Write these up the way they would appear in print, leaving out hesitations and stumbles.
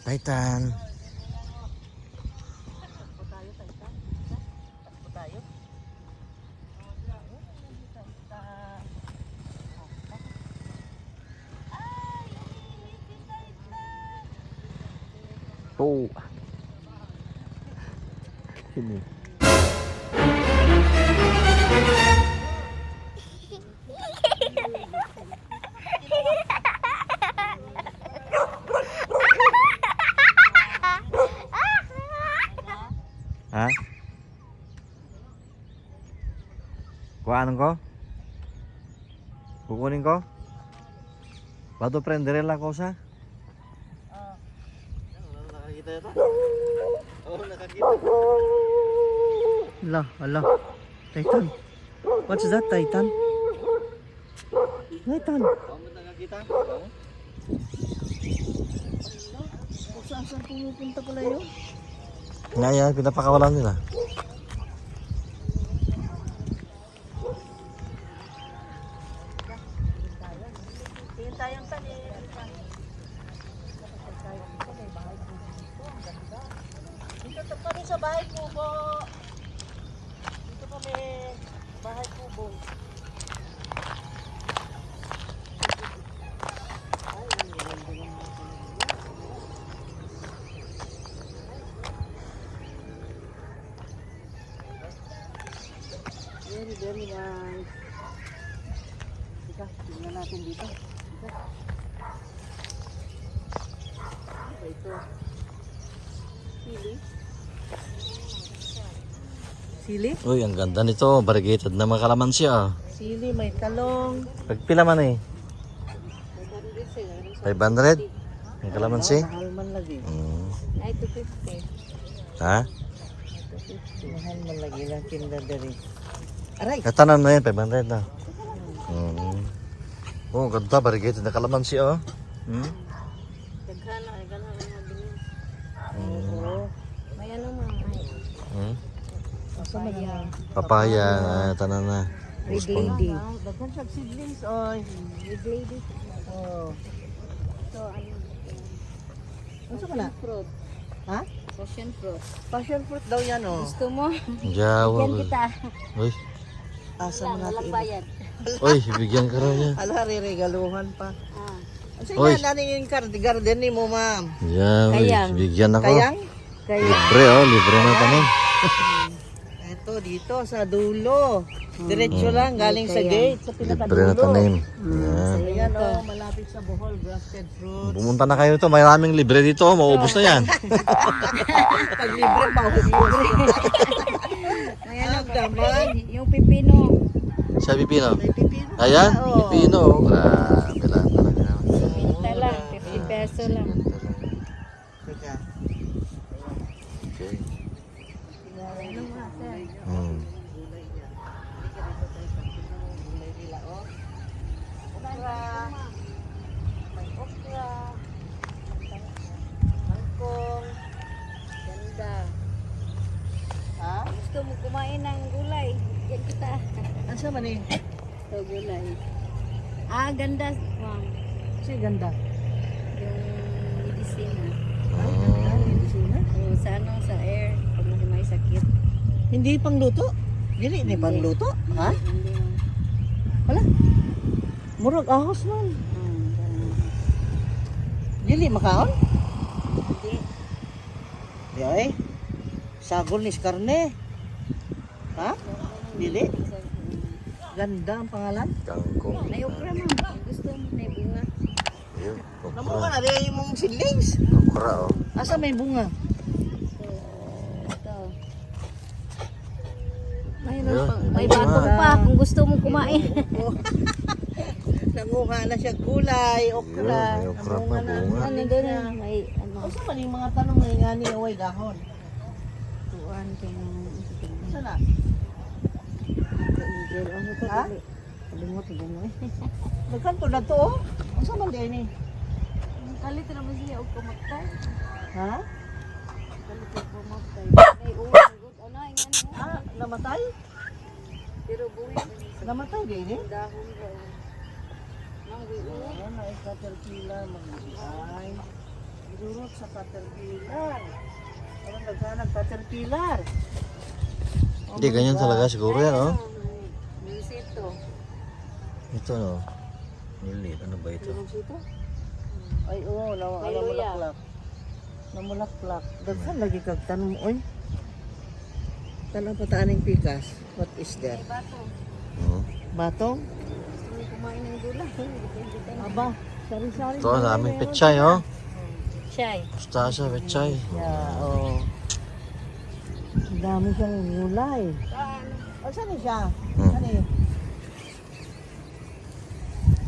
Titan. Takbo tayo, Titan. Takbo tayo. Oh. Ini. Hah? Kuhaan ko? Kukunin ko? Bato prendere la cosa? Nakakita ito? Oo, nakakita. Ala. Titan. What's that, Titan? Titan. Oo, nakakita? Oo. Kung saan pumupunta pala yun? Nga yan, pinapakawalan nila. Tingin tayong tanin. Dito kami sa bahay kubo. Dito kami bahay kubo. Very nice. Teka, tingnan natin dito. Teka. Ano ito? Sili? Sili? Uy, ang ganda nito. Variegated na mga kalamansi ah. Sili, may talong. Pagpila man eh. 500? Ang kalamansi? Mahal man lagi. Ay, 250. Ha? 250. Mahal man lagi lang tinda dari. Aray! Katanan na yan, 500 na. Oh, ganda. Variegated na kalamansi oh. Daghana, ay gana ang mabilis. Oo. May ano mga. Asa man yan? Papaya, tanan na. Red lady. Daghan siya seedlings oy. Red lady. Oh. So ano? Ano ka na? Fruit. Ha? Passion fruit. Passion fruit daw yan oh. Gusto mo? Jawa. Yan kita. Uy, Asa mo natin? Bayad. uy, bigyan ka raw niya. Ala, regaluhan pa. Sige Oy. na, nanin yung garden ni mo, ma'am. Yeah, uy, bigyan ako. Kayang? Libre oh, libre na tanin. Ito, dito, sa dulo. Diretso lang, galing sa gate, sa Libre na pinakadulo. tanim. Yan. Ayan o, malapit sa Bohol, grafted fruit. Pumunta na kayo dito, maraming libre dito, maubos na yan. Pag libre, libre. Ayan ang gaman. Yung pipino. Sa pipino. May pipino. Ayan, Oo. pipino. Oh, grabe lang talaga. Pinta lang, 50 peso lang. Teka. Okay. Ano nga, sir? Hmm. Okra. May okra. Mangkong. Ganda. Ha? Gusto mo kumain ng gulay? Yan kita. Ano sa mani? Ito gulay. Ah, ganda. Ma'am. Kasi ganda. Yung medicina. Ah, ganda. Medicina? Oo, sa ano, sa air. Pag may sakit. Hindi pang luto? Hindi pang luto? Ha? Hindi. Wala. Murag ahos nun. Dili makaon? Hindi. Di ay. Sagol ni karne. Ha? Dili. Ganda ang pangalan. Kangkong. May okra mo. Gusto mo may bunga. Ayun, Namuha okra. na rin yung mong seedlings. Okra oh. Asa may bunga? Ito. May bunga. batong pa kung gusto mong kumain. Nanguha na siya gulay, okra. Yun, may okra pa, Namunga na. bunga. Ano doon? May ano. Asa man yung mga tanong may nga ni away dahon? Tuan kay Asa na? Ano to? Ha? Kalimot mo eh. Nagkanto na to oh. Asa man din eh? Kalit naman siya og kumatay. Ha? Kalit og kumatay. May uwan gud ana ingani. Ah, namatay? Pero buhi namatay din eh. Dahon ra. Nang buhi. Ana ay caterpillar mag-ay. Nagdurot sa caterpillar. Parang naghanap caterpillar. Hindi, ganyan talaga siguro yan, oh. Bisito. Ito, no. Nilit, ano ba ito? Sito? Ay, oo, May luya. namulaklak. Namulaklak. Daghan lagi kag tanong, oy. Tanong pataaning pikas. What is that? May bato. Oo. Batong? Gusto mo kumain ng gulay. Bigyan-bigyan. Aba, sari-sari. Ito, sa aming pechay, oh. Chay. Mustasa, pechay. Yeah, oh. Ang dami siyang gulay. O, saan siya? Hmm. Ano eh?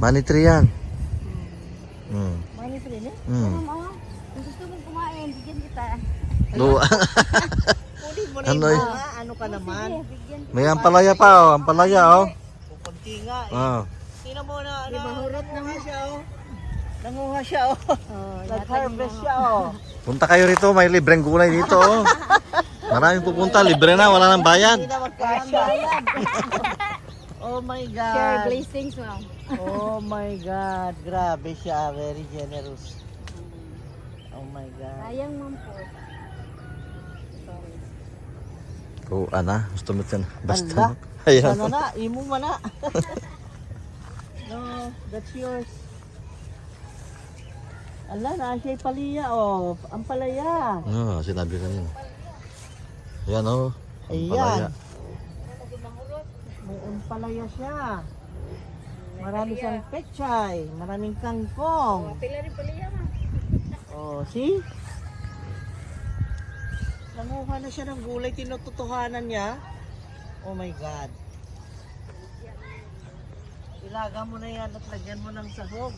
Money tree yan. Money tree eh? Mama, kung gusto mong kumain, bigyan kita. Do. Kunin mo na Ano yung eh? mga, ano ka naman? Bigyan. May ampalaya pa, oh. Ampalaya, oh. Kunti nga eh. Ah. Tingnan mo na, Di ba hurot nanguha siya oh. Nanguha siya oh. Oh, Nag-harvest siya oh. Punta kayo rito, may libreng gulay dito, oh. Maraming pupunta, libre na, wala nang bayad. Hindi na magkasya. Oh my God. Share blessings, ma'am. Oh my God. Grabe siya. Very generous. Oh my God. Sayang, ma'am po. Sorry. Oo, ana. Gusto mo yan. Ala. Basta. Ayan. Sana na. Imo man na. No, that's yours. Ala, na siya paliya oh. Ang palaya. No, sinabi kanina. Ayan, oh. Ayan. May ampalaya siya. Marami siyang pechay. Maraming kangkong. Pila rin paliya, ma'am. Oh, see? Nanguha na siya ng gulay, tinututuhanan niya. Oh my God. Ilaga mo na yan at lagyan mo ng sahog.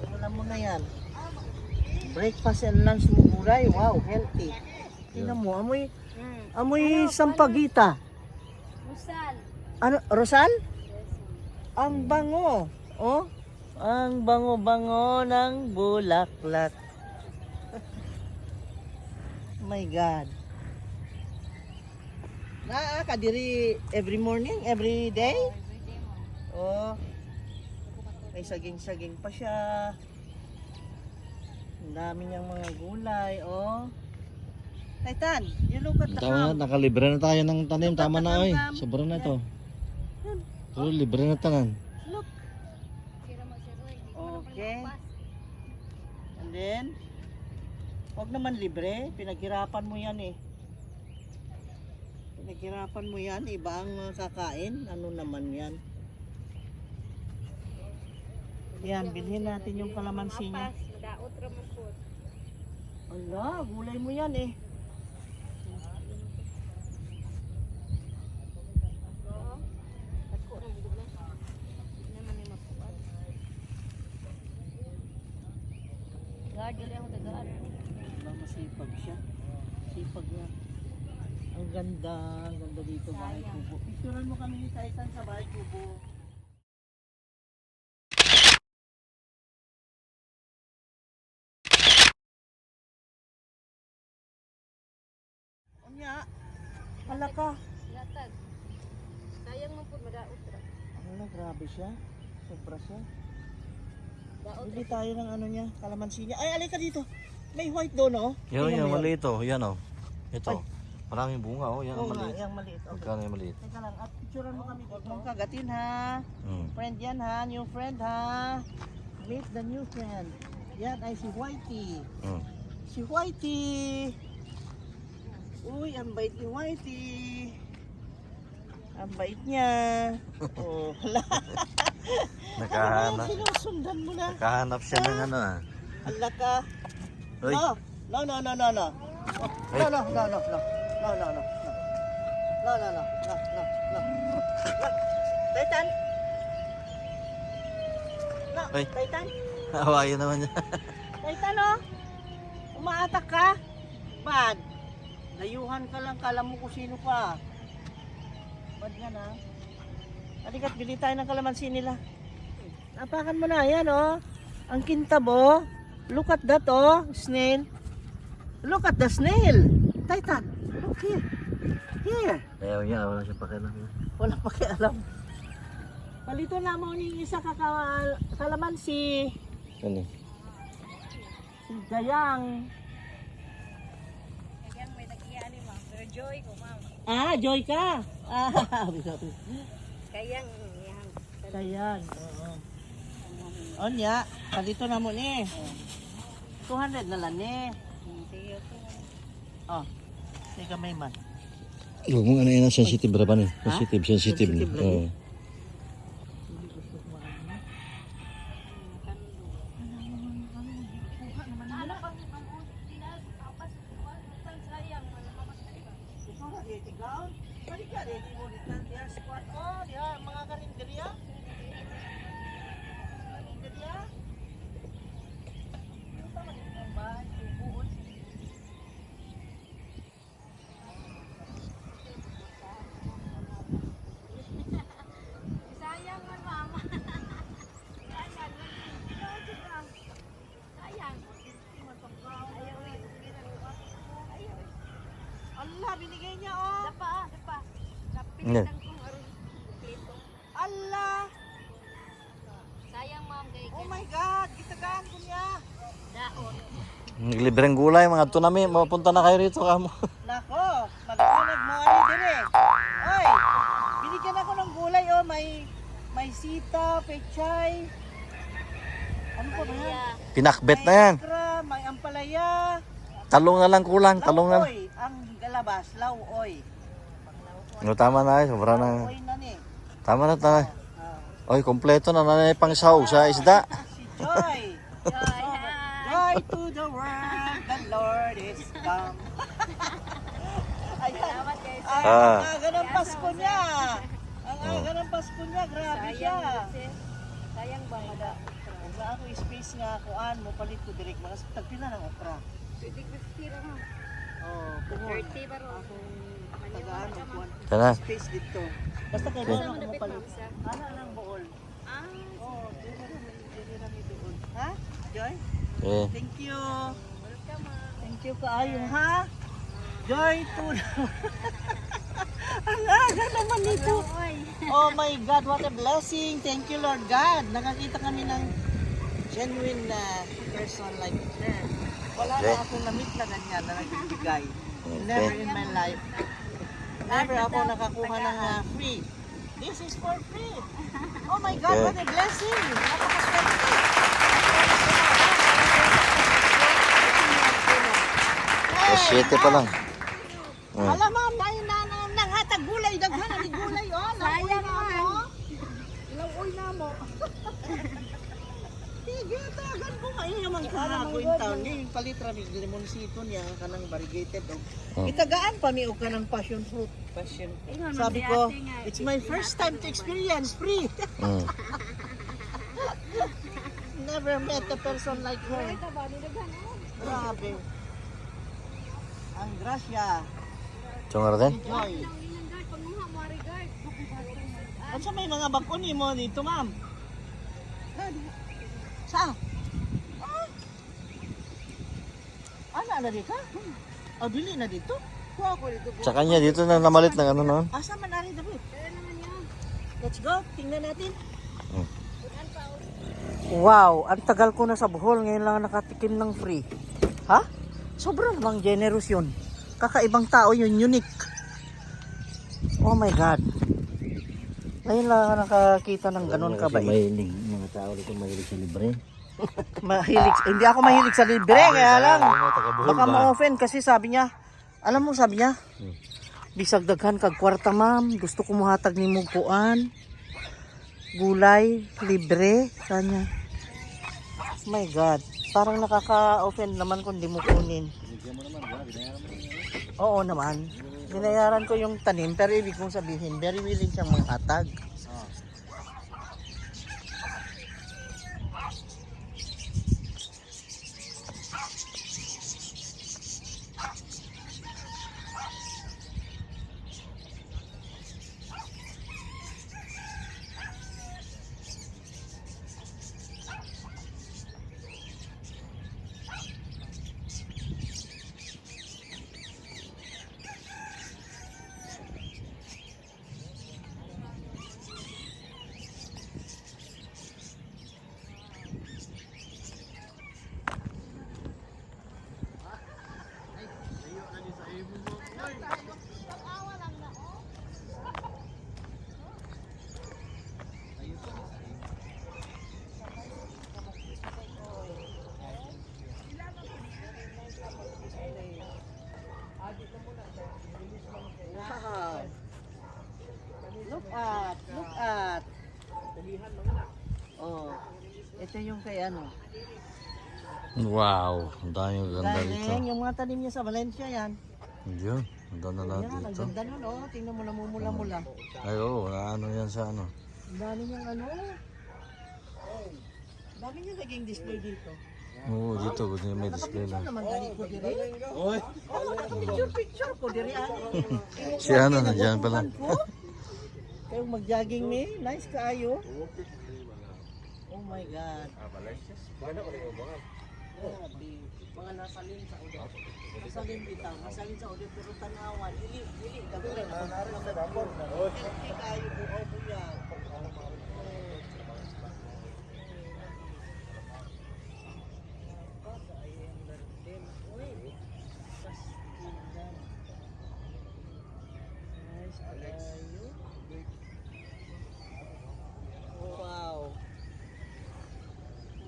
Wala mo na yan. Breakfast and lunch mo gulay. Wow, healthy. Tingnan mo, amoy sampagita. Musal. Ano, Rosal? Ang bango. Oh, ang bango-bango ng bulaklak. My God. Naa ka diri every morning, every day? Oh. May saging-saging pa siya. Ang dami niyang mga gulay, oh. Titan, you look at the Tama na, nakalibre na tayo ng tanim. Tama na, oy. Sobra na ito. So, libre na tanan. Look. Okay. And then, wag naman libre. Pinaghirapan mo yan eh. Pinaghirapan mo yan. Iba ang kakain. Ano naman yan? Yan, bilhin natin yung kalamansi niya. Daot ramon po. Ala, gulay mo yan eh. Guard, dili ako tagaan. Wala, masipag siya. Sipag niya. Ang ganda dito bahay kubo. Picturean mo kami ni Titan sa bahay kubo. Unya, hala ka. Latag. Sayang mo po madaot ra. Ano, grabe siya. Sobra siya. Daot. Bili tayo ng ano niya, kalamansi niya. Ay, alay ka dito. May white doon, oh. Yan, Tingnan yan, mo maliit, oh. Yan, oh. Ito. Maraming bunga, oh. Yan, Oo ang nga, maliit. yung maliit. Okay. Magkano yung maliit? Teka lang, at picturean mo kami. Huwag mong kagatin, ha. Friend yan, ha. New friend, ha. Meet the new friend. Yan ay si Whitey. Si Whitey. Uy, ang bait ni Whitey. Ang bait niya. Oh, hala. Nakahanap. Sinusundan mo na. Nakahanap siya ng ano, ah. Hala ka. Uy. No, no, no, no, no, no. Ay. No, no, no, no, no. No, no, no. No, no, no. No, no, no. No. Titan. No, Ay. Titan. Hawaii naman niya. Titan, oh. Umaatak ka. Bad. Layuhan ka lang. Kala mo kung sino ka. Bad yan, ha. Halika't bili tayo ng kalamansi nila. Napakan mo na. Yan, oh. Ang kintab, oh. Look at that, oh. Snail. Look at the snail. Titan. Look here. Here. Ayaw niya, wala siya pakialam. Wala pakialam. Palito na mo ni isa kalamansi. Ano? Si Gayang. Kayang may nagiya ni ma'am. Pero joy ko ma'am. Ah, Joy ka. Ah, Kayang yan. Gayang. Oo. Onya, kalito na mo ni. 200 na lang ni. Sige ko. Oh. Sige kamay man. Huwag mong ano yun, sensitive ba ni? Ha? Sensitive. Sensitive na. lagi? Oo. Sayang man ma'am. Sayang. Sayang. Ayaw. Allah, binigay niya oh. Dapa. Hindi. Kapitan kong aron. Plito. Allah. Sayang ma'am kay Oh my God, gitagaan ko niya. daon. Naglibreng gulay, mga tunami. Mapunta na kayo rito kamo. Nako, magkunag mo ani dire. Oy, binigyan ako ng gulay oh, may sita, pechay. Ano pa ba yan? Pinakbet na yan. May okra, may ampalaya. Talong na lang kulang. Talong na lang. Lauoy, ang galabas, lauoy. No, tama na. Sobra na. Lauoy na ni. Tama na tayo. Ah, Oy, kompleto na na pang sahog sa isda. si Joy. Joy. Joy to the world, the Lord is come. Ayan. Salamat guys. Ay, Ah. ang aga ng Pasko niya. Ang aga ng Pasko niya, grabe siya. Sayang ba mada? Kung na ako space nga, kuan mo palit ko direct mga tagpila ng okra. 50 ra ma'am. Oh, kuhon. 30 ba ro? Tagaan mo kuan. Tara. Space dito. Basta kay Asa ano man ko dapat palit. ma'am isa? Ana lang buol. Ah, Oh, dili na mi doon. Ha? Joy? Eh. Thank you. welcome ma'am. Thank you kaayo ha. Joy to ang aga naman nito. Oy. Oh my God, what a blessing. Thank you, Lord God. Nakakita kami ng genuine na person like that. Wala na akong na-meet na ganyan na nagbibigay. Never in my life. Never ako nakakuha ng free. This is for free. Oh my God, what a blessing. Napakaswerte. Alas 7 pa lang. Alam ma'am, nanghatag gulay, daghan ni gulay oh. Sayang man. Lauoy na mo. Sige, tagan ko kayo man kahagoy taon ni palitra mi limonsito niya kanang variegated oh. Itagaan pa mi og kanang passion fruit. Passion. Sabi ko, it's my first time to experience free. Mm. Never met a person like her. Grabe. Ang grasya. Chungar din? Joy. Ano sa may mga bakon mo dito, ma'am? Sa? Ano na dito? O, dili na dito? Kuha ko dito. Sa kanya dito na namalit ng ano noon. Asa man na rin, David? Let's go. Tingnan natin. Wow, ang tagal ko na sa Bohol. Ngayon lang nakatikim ng free. Ha? Sobrang namang generous yun. Kakaibang tao yun, unique. Oh my God. Ngayon lang ako nakakita ng ganun kabait. Mahilig, mga tao dito mahilig sa libre. Mahilig. Hindi ako mahilig sa libre, kaya lang. Taga-Bohol Baka ba? ma-offend kasi sabi niya. Alam mo sabi niya? Bisag daghan kag kwarta ma'am. Gusto ko muhatag ni mo kuan. Gulay, libre. Kanya. My God. Parang nakaka-offend naman kung di mo kunin. Oo naman. Binayaran ko yung tanim pero ibig kong sabihin, very willing siyang manghatag. Oh. Ito yung kay ano. Wow, ang daming ganda dito. Galing, yung mga tanim niya sa Valencia yan. Yun, ang ganda na Yan, ang dito. ganda nun, oh. Tingnan mo, namumula-mula. Ay, oo, ano yan sa ano. Ang dami niyang ano. Ang dami niyang naging display dito. Oo, dito, may display Nakapicture lang. naman gani ko diri. Oh, nakapicture ko diri. Si ano, nandiyan pala. Kayo mag-jogging ni, nice kaayo. Oh my God. Grabe. Mga nasalin sa ulo. Masalin bitaw, masalin sa ulo pero tanawan. Ili gabi lang. Hindi kayo buo buya. Wow.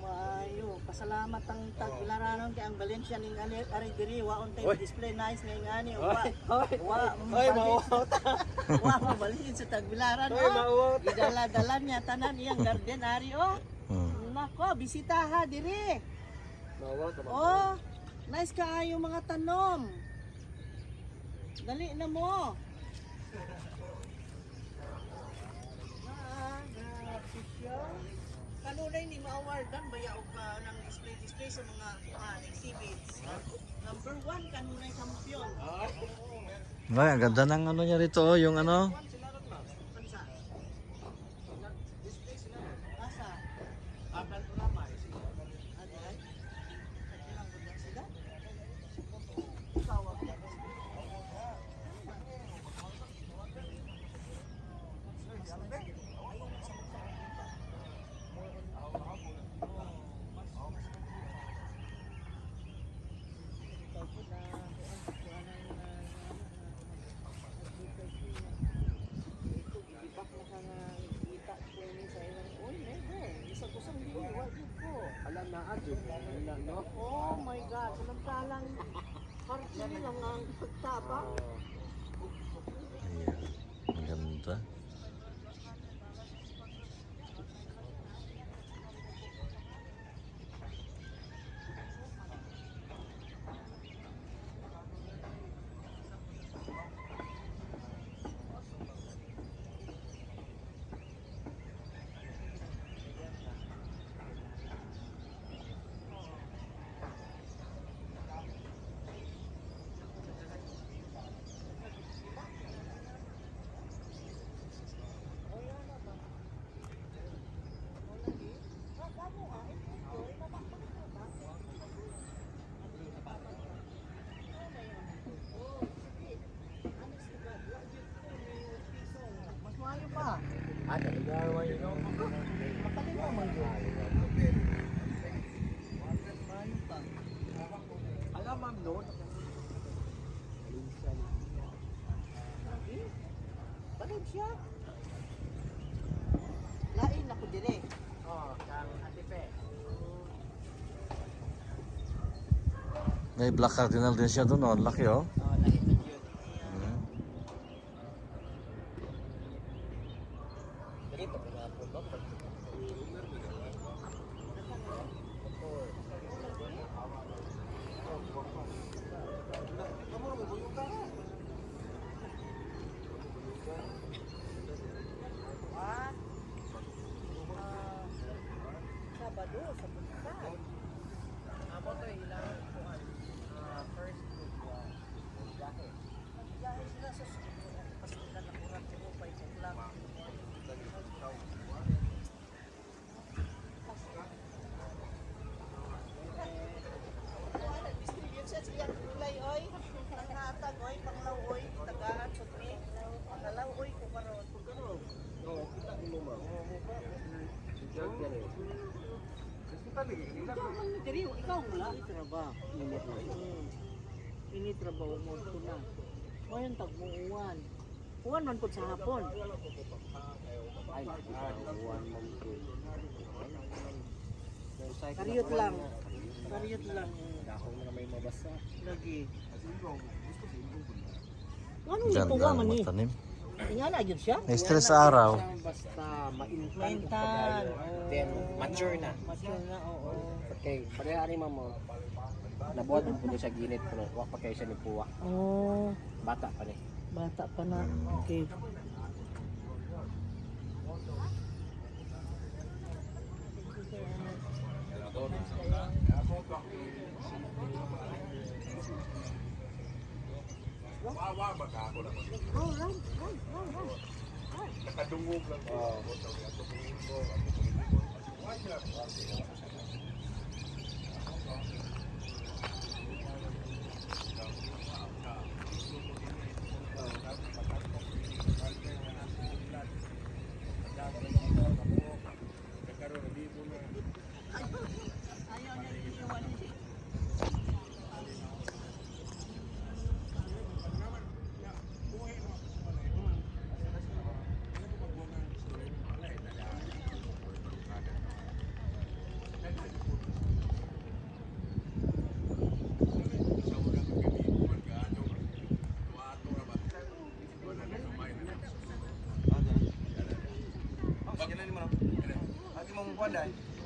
Maayo, pasalamat ang tag-ilaranon kay ang Valencia ning ari diri wa on time display nice ngay ngani wa mabalhin sa tagbilaran idala-dala niya tanan iyang garden ari oh. Nako, bisita ha diri. Oh, nice kaayo mga tanom. Dali na mo. Kanunay ni ma-awardan baya og ng display sa mga exhibits. Number 1 kanunay kampiyon. Ay, ang ganda ng ano niya rito, oh, yung ano. Display sila. Asa? Aban ko lamay. Aday. Ilang ganda sila? Tawag ka. Oh my God, samantalang party lang ang pagtabang. Ayan, ang ganda. Mas maayo pa. Makaling naman yun. Maayo pa. Alam ma'am no? Balod siya. Lain ako dire. May black cardinal din siya doon, oh. Ang laki, oh. Lain na yun. Hmm. Sabado sa Buksan. Amo to ilang first biyahe sila sa pasukan ng Urat ko 5 o'clock. Distribute sa siyang gulay oy. Nanghatag oy, panglaw oy, tagaan sutmi. Pangalaw oy ko karon pagkano. Oo, kita ko mo. Ikaw mula trabaho. Ini trabaho mo ito na. Ngayon tagmuuwan. Uwan man po sa hapon. Ay, uwan man po. Kariyot lang. Kariyot lang. Dako na may mabasa. Lagi. Ano yung Ganda tuwa ng man mga eh? tanim. Ingana yun siya. Na-stress sa araw. Basta maintan. Maintan. Then mature na. Mature na, oo. Okay, pareha rin mo. Nabuhat mo po sa gilid pero wa pa kayo siya ni puwa. Oh, Bata pa ni. bata pa na. Okay.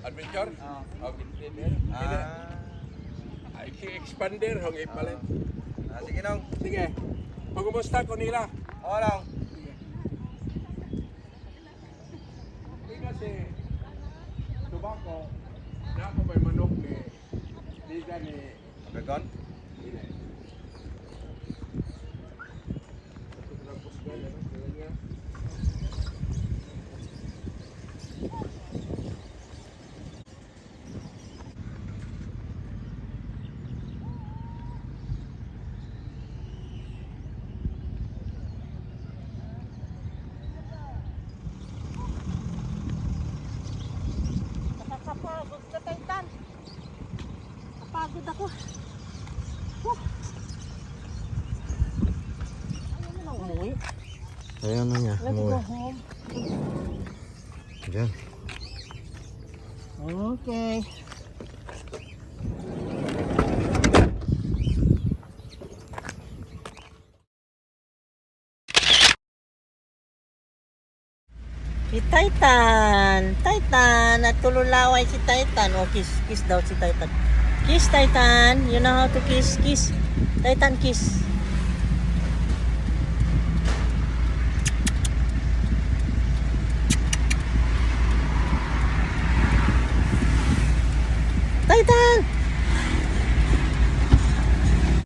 Adventure? Ay, expander hong ipalit. Sige nong. Sige. Pagumusta ko nila. Oo lang. Hindi kasi tobacco na ako may manok ni liga ni Gagon. Nakakapagod ka, Titan. Napagod ako. Ayaw mo nang umuwi. Ayan na niya. Let's go Umuwi. home. Diyan. Okay. Si Titan, Titan, natululaway si Titan. O, kiss daw si Titan. Kiss, Titan. You know how to kiss, Titan, kiss.